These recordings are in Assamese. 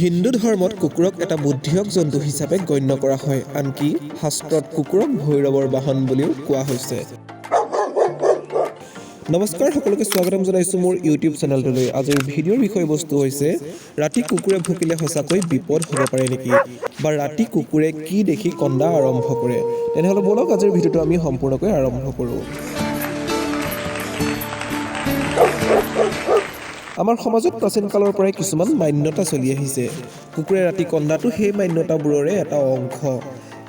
হিন্দু ধৰ্মত কুকুৰক এটা বুদ্ধিয়ক জন্তু হিচাপে গণ্য কৰা হয়। আনকি শাস্ত্ৰত কুকুৰক ভৈৰৱৰ বাহন বুলিও কোৱা হৈছে। নমস্কাৰ, সকলোকে স্বাগতম জনাইছোঁ মোৰ ইউটিউব চেনেলটোলৈ। আজিৰ ভিডিঅ'ৰ বিষয়বস্তু হৈছে, ৰাতি কুকুৰে ভুকিলে সঁচাকৈ বিপদ হ'ব পাৰে নেকি বা ৰাতি কুকুৰে কি দেখি কন্দা আৰম্ভ কৰে? তেনেহ'লে ব'লক, আজিৰ ভিডিঅ'টো আমি সম্পূৰ্ণকৈ আৰম্ভ কৰোঁ। আমাৰ সমাজত প্ৰাচীন কালৰ পৰাই কিছুমান মান্যতা চলি আহিছে। কুকুৰে ৰাতি কন্দাটো সেই মান্যতাবোৰৰে এটা অংশ।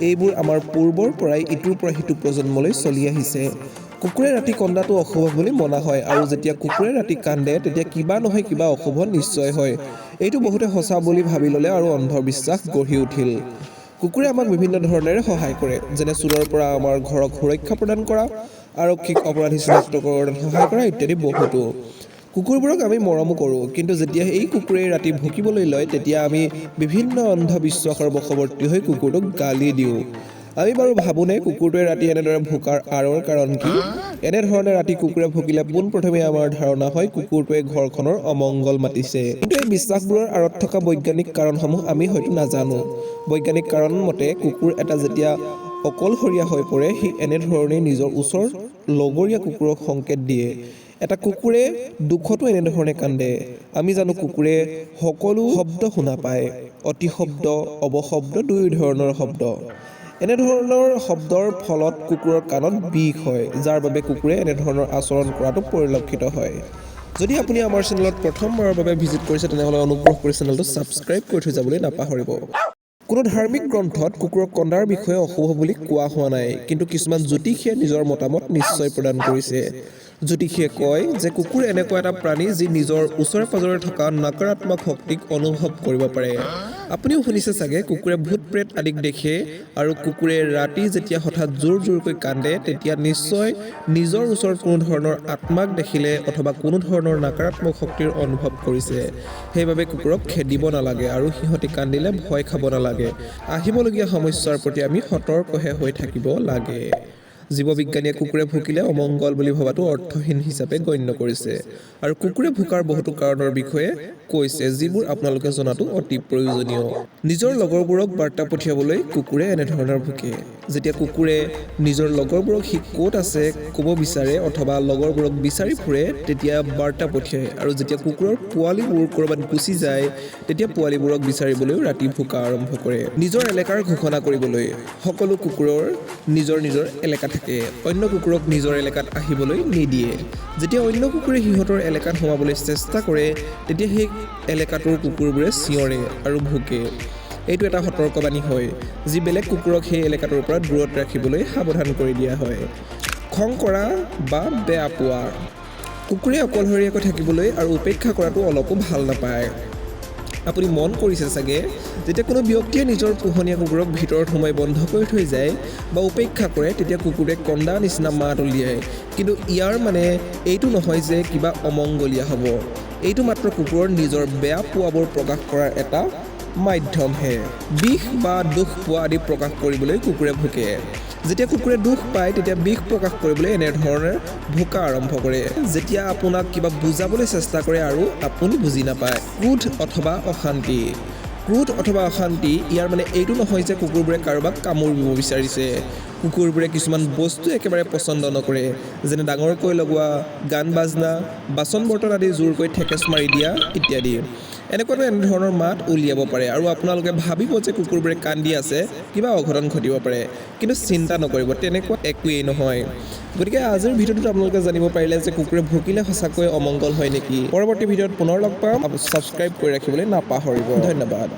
এইবোৰ আমাৰ পূৰ্বৰ পৰাই ইটোৰ পৰা সিটো প্ৰজন্মলৈ চলি আহিছে। কুকুৰে ৰাতি কন্দাটো অশুভ বুলি মনা হয় আৰু যেতিয়া কুকুৰে ৰাতি কান্দে, তেতিয়া কিবা নহয় কিবা অশুভ নিশ্চয় হয়। এইটো বহুতে সঁচা বুলি ভাবি ল'লে আৰু অন্ধবিশ্বাস গঢ়ি উঠিল। কুকুৰে আমাক বিভিন্ন ধৰণেৰে সহায় কৰে, যেনে চোৰৰ পৰা আমাৰ ঘৰক সুৰক্ষা প্ৰদান কৰা, আৰক্ষীক অপৰাধী চিনাক্তকৰণত সহায় কৰা ইত্যাদি বহুতো। কুকুৰবোৰক আমি মৰমো কৰোঁ। কিন্তু যেতিয়া এই কুকুৰে ৰাতি ভুকিবলৈ লয়, তেতিয়া আমি বিভিন্ন অন্ধবিশ্বাসৰ বশৱৰ্তী হৈ কুকুৰটোক গালি দিওঁ। আমি বাৰু ভাবোনে কুকুৰটোৱে ৰাতি এনেদৰে ভুকাৰ আঁৰৰ কাৰণ কি? এনেধৰণে ৰাতি কুকুৰে ভুকিলে পোনপ্ৰথমে আমাৰ ধাৰণা হয়, কুকুৰটোৱে ঘৰখনৰ অমংগল মাতিছে। কিন্তু এই বিশ্বাসবোৰৰ আঁৰত থকা বৈজ্ঞানিক কাৰণসমূহ আমি হয়তো নাজানো। বৈজ্ঞানিক কাৰণ মতে কুকুৰ এটা যেতিয়া অকলশৰীয়া হৈ পৰে, সি এনেধৰণেই নিজৰ ওচৰ লগৰীয়া কুকুৰক সংকেত দিয়ে। এটা কুকুৰে দুখতো এনেধৰণে কান্দে। আমি জানো কুকুৰে সকলো শব্দ শুনা পায়, অতিশব্দ, অৱশব্দ দুয়ো ধৰণৰ শব্দ। এনেধৰণৰ শব্দৰ ফলত কুকুৰৰ কাণত বিষ হয়, যাৰ বাবে কুকুৰে এনেধৰণৰ আচৰণ কৰাটো পৰিলক্ষিত হয়। যদি আপুনি আমাৰ চেনেলত প্ৰথমবাৰৰ বাবে ভিজিট কৰিছে, তেনেহ'লে অনুগ্ৰহ কৰি চেনেলটো ছাবস্ক্ৰাইব কৰি থৈ যাবলৈ নাপাহৰিব। কোনো ধাৰ্মিক গ্ৰন্থত কুকুৰক কন্দাৰ বিষয়ে অশুভ বুলি কোৱা হোৱা নাই। কিন্তু কিছুমান জ্যোতিষীয়ে নিজৰ মতামত নিশ্চয় প্ৰদান কৰিছে। জ্যোতিষীয়ে কয় যে কুকুৰ এনেকুৱা এটা প্ৰাণী, যি নিজৰ ওচৰে পাজৰে থকা নকাৰাত্মক শক্তিক অনুভৱ কৰিব পাৰে। আপুনিও শুনিছে চাগে, কুকুৰে ভূত প্ৰেত আদিক দেখে আৰু কুকুৰে ৰাতি যেতিয়া হঠাৎ জোৰ জোৰকৈ কান্দে, তেতিয়া নিশ্চয় নিজৰ ওচৰত কোনো ধৰণৰ আত্মাক দেখিলে অথবা কোনো ধৰণৰ নকাৰাত্মক শক্তিৰ অনুভৱ কৰিছে। সেইবাবে কুকুৰক খেদিব নালাগে আৰু সিহঁতি কান্দিলে ভয় খাব নালাগে। আহিবলগীয়া সমস্যাৰ প্ৰতি আমি সতৰ্কহে হৈ থাকিব লাগে। জীৱবিজ্ঞানীয়ে কুকুৰে ভুকিলে অমংগল বুলি ভবাটো অৰ্থহীন হিচাপে গণ্য কৰিছে আৰু কুকুৰে ভুকাৰ বহুতো কাৰণৰ বিষয়ে কৈছে, যিবোৰ আপোনালোকে জনাটো অতি প্ৰয়োজনীয়। নিজৰ লগৰবোৰক বাৰ্তা পঠিয়াবলৈ কুকুৰে এনেধৰণৰ ভুকে। যেতিয়া কুকুৰে নিজৰ লগৰবোৰক সি ক'ত আছে ক'ব বিচাৰে অথবা লগৰবোৰক বিচাৰি ফুৰে, তেতিয়া বাৰ্তা পঠিয়ায়। আৰু যেতিয়া কুকুৰৰ পোৱালিবোৰ ক'ৰবাত গুচি যায়, তেতিয়া পোৱালিবোৰক বিচাৰিবলৈও ৰাতি ভুকা আৰম্ভ কৰে। নিজৰ এলেকাৰ ঘোষণা কৰিবলৈ। সকলো কুকুৰৰ নিজৰ নিজৰ এলেকা থাকে। অন্য কুকুৰক নিজৰ এলেকাত আহিবলৈ নিদিয়ে। যেতিয়া অন্য কুকুৰে সিহঁতৰ এলেকাত সোমাবলৈ চেষ্টা কৰে, তেতিয়া সেই এলেকাটোৰ কুকুৰবোৰে চিঞৰে আৰু ভুকে। এইটো এটা সতৰ্কবাণী হয়, যি বেলেগ কুকুৰক সেই এলেকাটোৰ পৰা দূৰত ৰাখিবলৈ সাৱধান কৰি দিয়া হয়। খং কৰা বা বেয়া পোৱা। কুকুৰে অকলশৰীয়াকৈ থাকিবলৈ আৰু উপেক্ষা কৰাটো অলপো ভাল নাপায়। আপুনি মন কৰিছে চাগে, যেতিয়া কোনো ব্যক্তিয়ে নিজৰ পোহনীয়া কুকুৰক ভিতৰত সোমাই বন্ধ কৰি থৈ যায় বা উপেক্ষা কৰে, তেতিয়া কুকুৰে কন্দা নিচিনা মাত উলিয়ায়। কিন্তু ইয়াৰ মানে এইটো নহয় যে কিবা অমংগলীয়া হ'ব। এইটো মাত্ৰ কুকুৰৰ নিজৰ বেয়া পোৱাবোৰ প্ৰকাশ কৰাৰ এটা মাধ্যমহে। বিষ বা দুখ পোৱা আদি প্ৰকাশ কৰিবলৈ কুকুৰে ভুকে। যেতিয়া কুকুৰে দুখ পায়, তেতিয়া বিষ প্ৰকাশ কৰিবলৈ এনেধৰণে ভোকা আৰম্ভ কৰে। যেতিয়া আপোনাক কিবা বুজাবলৈ চেষ্টা কৰে আৰু আপুনি বুজি নাপায়। ক্ৰোধ অথবা অশান্তি। ক্ৰোধ অথবা অশান্তি, ইয়াৰ মানে এইটো নহয় যে কুকুৰবোৰে কাৰোবাক কামুৰিব বিচাৰিছে। কুকুৰবোৰে কিছুমান বস্তু একেবাৰে পচন্দ নকৰে, যেনে ডাঙৰকৈ লগোৱা গান বাজনা, বাচন বৰ্তন আদি জোৰকৈ থেকেচ মাৰি দিয়া ইত্যাদি। এনেকুৱাতো এনেধৰণৰ মাত উলিয়াব পাৰে আৰু আপোনালোকে ভাবিব যে কুকুৰবোৰে কান্দি আছে, কিবা অঘটন ঘটিব পাৰে। কিন্তু চিন্তা নকৰিব, তেনেকুৱা একোৱেই নহয়। গতিকে আজিৰ ভিডিঅ'টোত আপোনালোকে জানিব পাৰিলে যে কুকুৰে ভুকিলে সঁচাকৈ অমংগল হয় নেকি। পৰৱৰ্তী ভিডিঅ'ত পুনৰ লগ পাম। ছাবস্ক্ৰাইব কৰি ৰাখিবলৈ নাপাহৰিব। ধন্যবাদ।